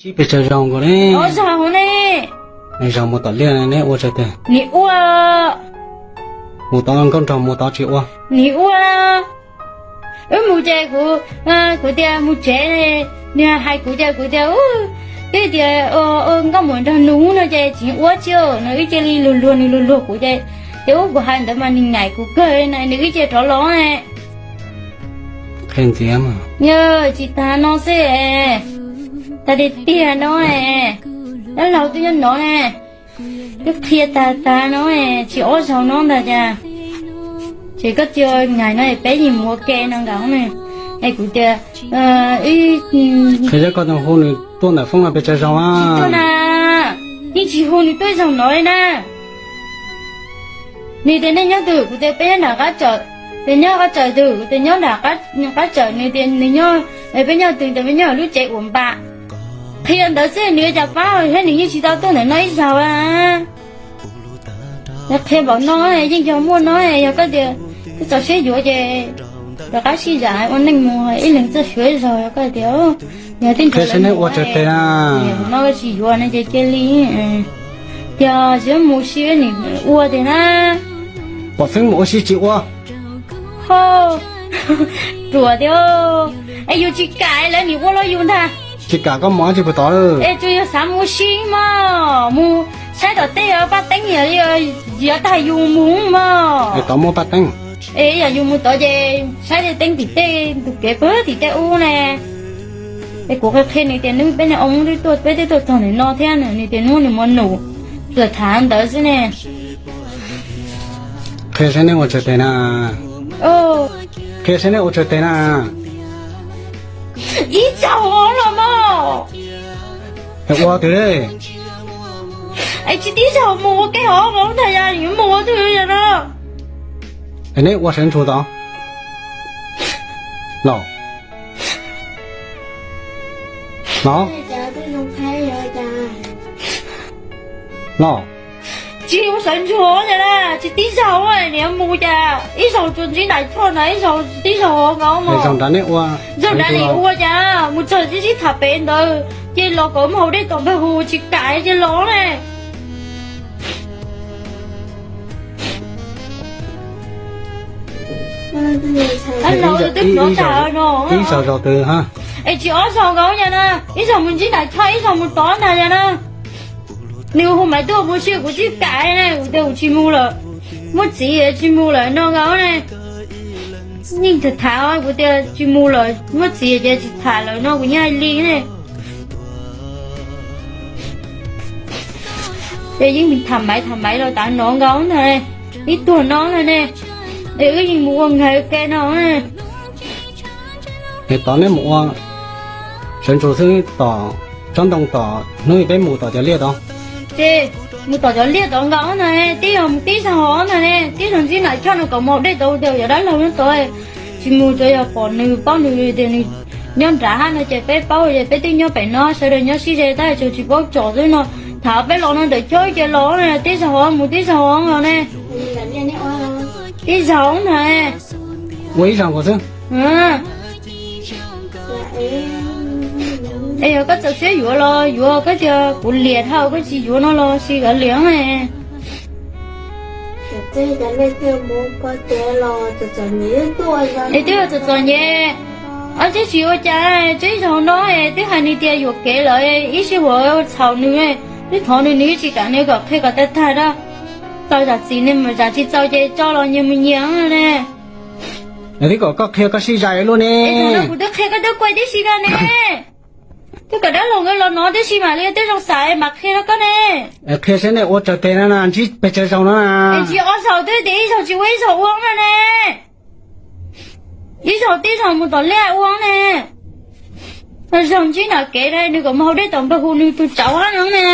Ntsib pes tsawg zaus nkaus ne? Ob zaug ne. Nws zaus mus tom liaj ne ua tsawg teg? Nws ua. Mus tod nkauj nraug mus tod tsis ua. Nws ua. Wb mus ces kuv, kuv tias mus tsev, nws hais kuv ces kuv tias, twb tias nkauj muam nrog nws no ces tsis ua tsi, no wb cia li luag luag nws luag luag kuv ces, ces ub kuv hais ntawd mas nws nyaim kuv kawg na nws wb cia rov los. Qhia ntxiv mas. Yog tsis tas no xwb, tas tiag tiag no, dab laug twb nyob no ne, twb qhia tas tas no, tsis ob zaug no ntag cas. Ces koj cia nyaim no peb yeej mus ua ke no nkaus ne. Es kuv tias, qhia koj hu nws tuaj ntawm foob no pes tsawg zaus na? Yeej tsis hu nws tuaj zaug no li na. Nws tias nej nyob twg, kuv tias peb nyob nram qab tsawm. Tias nyob qab tsawm twg, kuv tias nyob nram qab tsawm. Nws tias nws nyob, peb nyob twg, tias peb nyob lub tsev uas npam. Qhia ntawd xwb nws yuav cas pab thiab, nws yeej tsis tau tuaj ntawm no ib zaug. Qhia npaum no yeej yog muaj no, yog koj tias koj txaus siab yuav ces rov qab sib zam ua neej mus ib leeg txoj suav ib zaug, yog koj tias yog tej ntawd saib nej ua tsawg tes na. No koj tsis yuav no ces cia li, tias tsis mus sib nws ua tiag na. Pom xeeb mus ua si tsis ua. Ho, ruam tiag. Es yus tsis kam lawv nim ua los yus ntag. Tsis kam koj mus tsis pub tod. Es tsuas yog xav mus ua si mog, mus saib tom tej paj teeb, yog tag yus mus mog. Es tod muaj paj teeb. Es yog yus mus tod ces saib tej teeb tim tej ntug kev pag tim tej ub ne. Es kuv qhia qhia nws tias nws peb niag oo twb tuaj, peb twb tuaj txog ntawm no thiab, nws tias nws muaj nus, tsuas tham ntawd xwb ne. Qhia saib nej ua tsawg teg na. Qhia saib nej ua tsawg teg na. Ib zaug los mog. Es ua twg? Es tsis tib zaug mus ua ke hov ntag, yog yuav mus ua twg yog no. Es neb ua sawv ntsug tod los? Los? Los? Tsis ua sawv ntsug os, tsis tib zaug niam mus cas ib zaug tsuas ntsib nraim choj na, ib zaug tib zaug nkaus. Zaug nrad neb ua, zaug nrad nim ua cas mus txog tib sib tham pem ntawd ces los kom mus haus dej tom npawg hu tsis kam ces los ne. Ib zaug zaug twg? Es tsis ob zaug nkaus yog na, ib zaug mus ntsib nraim choj ib zaug mus tod ntag yog na. Nws hu Maiv tuaj mus si kuv tsis kam na, kuv tias kuv tsis mus lawm, muaj txiv tsis mus lawm no nkaus ne. Yeej tham tham kuv tias tsis mus lawm, muaj txiv ces tsis tham lawm no kuv yeej hais li ne. Ces yeej tham Maiv tham Maiv los tas no nkaus ntag, ib tuag no ntag ne. Es wb yeej mus ua nkawd ke no. Es tod neb mus ua sawv ntsug xwb tom tsob ntoo tom hnub peb mus tom cov liaj tod. Ces mus tom cov liaj tod nkaus ntag, tib zaug mus tib zaug ntag ne, tib zaug ntsib nraim choj no kom mus haus dej tod, yog dab laug nyob tod. Tsis mus tsuas yog pom nws paub nws tias nws nyob nrad hab no ces peb paub ces peb twb nyob pem no sawv daws nyob sib ze tab tsuas tsis paub tsom xwb no. Tham peb los no ntawm chob ces los tib zaug mus tib zaug los ne. Tib zaug ntag. Ua ib zaug nkaus xwb. Es yog koj txaus siab yuav los yuav, koj tias kuv liam dhau koj tsis yuav no los sis kav liam. Es twb txom txom nyem, ob tib tsis ua cas, twb zaug no twb hais nws tias yuam kev lawm ib sij huam txhaum nws, twb thov nws nws tsis kam, nws kom qhia kom tag tag da. Txaus zam txim ne, zam tsis txaus ces tso los nyias mus nyias ne. Twb kom koj qhia koj sib zais luaj ne. Kuv twb qhia koj twb kuaj tib si koj ne. Twb kom dab laug nkawd los no tib si mam li twb zoo xav mam qhia rau koj ne. Qhia saib nej ua tsawg teg no na, ntsib pes tsawg zaug no na. Ntsib ob zaug twb tias ib zaug tsis ua ib zaug ua no ne. Ib zaug tib zaug mus tom liaj ua ne. Zaug ntsib nram kev ne, nws kom mus haus dej tom npawg hu nws tus tsauv hab no ne.